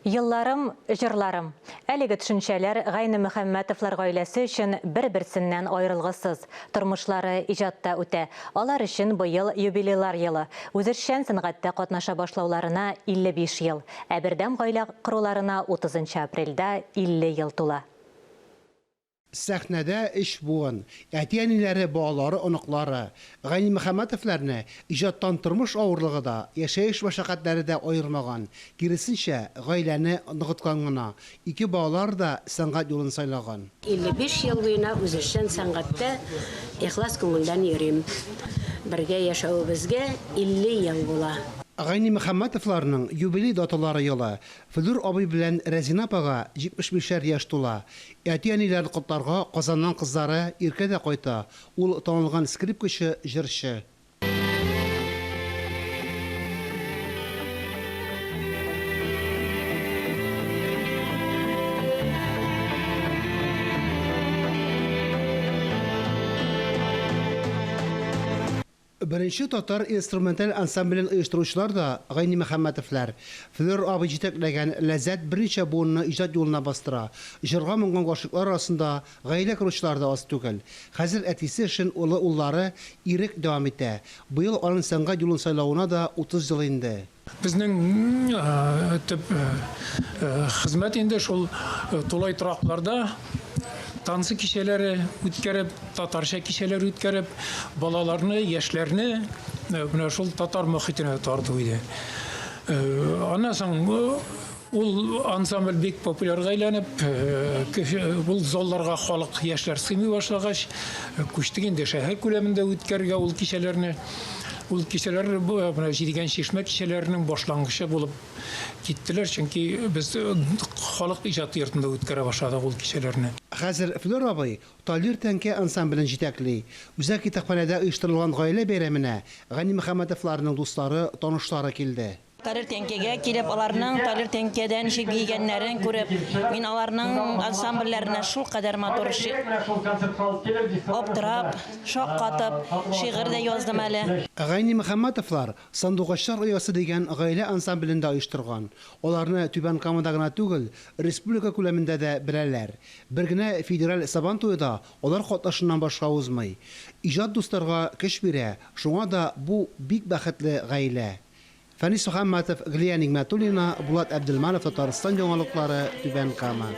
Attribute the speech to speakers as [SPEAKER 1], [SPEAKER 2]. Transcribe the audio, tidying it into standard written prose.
[SPEAKER 1] Елларым, җырларым. Әлеге төшенчәләр Гайнемөхәммәтовлар гаиләсе өчен бер-берсеннән аерылгысыз. Тормышлары иҗатта үтә. Алар өчен быел юбилейлар елы. Үзешчән сәнгатьтә катнаша башлауларына 55 ел, ә бердәм гаилә коруларына 30 нчы апрельдә 50 ел тула.
[SPEAKER 2] Сәхнәдә өч буын, әти-әниләре, балалары, оныклары. Гайнимөхәммәтовларны иҗаттан тормыш авырлыгы да, яшәеш мәшәкатьләре дә аермаган, киресенчә, гаиләне ныгыткан гына. Ике балалары да сәнгать юлын сайлаган.
[SPEAKER 3] 55 ел буена үзешчән сәнгатьтә ихлас күңелдән йөрим. Бергә яшәвебезгә 50 ел була.
[SPEAKER 2] Гайнимөхәммәтовларның юбилей даталары елы Флүр абый белән Рәзинә апага 75 әр яшь тула. Әти-әниләрен котларга Казаннан кызлары Иркә дә кайта, ул танылган скрипкачы, җырчы. Беренче татар инструменталь ансамблен оештыручылар да Гайнимөхәммәтовлар. Флер абый җитәкләгән Ләззәт берничә буынны иҗат юлына бастыра. Җырга-моңга гашыйклар арасында гаилә коручылар да аз түгел. Хәзер әтисе эшен олы уллары Ирек дәвам итә. Быел аның сәнгать юлын сайлавына да 30 ел инде.
[SPEAKER 4] Безнең төп хезмәт инде шул тулай торакларда танцы кичәләре үткәреп, татарча кичәләр үткәреп, балаларны, яшьләрне менә шул татар мохитенә тарту иде. Аннан соң ул ансамбль бик популярга әйләнеп, ул залларга халык, яшьләр сыймый башлагач, күчтек инде шәһәр күләмендә үткәрергә ул кичәләрне. Ул кичәләр менә Җидегән чишмә кичәләренең башлангычы булып киттеләр, чөнки без халык иҗаты йортында үткәрә башладык ул кичәләрне.
[SPEAKER 2] Хәзер Флер абый Талир тәңкә ансамблен җитәкли. Үзәк китапханәдә оештырылган гаилә бәйрәменә Ганимөхәммәтовларның дуслары, танышлары килде.
[SPEAKER 5] Талир тәңкәгә килеп, аларның Талир тәңкәдә ничек биегәннәрен күреп, мин аларның ансамбльләренә шулкадәр матур аптырап, шаккатып, шигырь дә яздым әле.
[SPEAKER 2] Гайнимөхәммәтовлар Сандугачлар оясы дигән гаилә ансамблен дә оештырган. Аларны Түбән Камада гына түгел, республика күләмендә дә беләләр. Бер генә федераль Сабан туе да алар катнашыннан башка узмый. Иҗат дусларга көч бирә, шуңа да бу бик бәхетле гаилә. Фәнис Мөхәммәтов, Глия Нигъмәтуллина, Булат Әбделманов, Татарстан яңалыклары, Түбән Кама.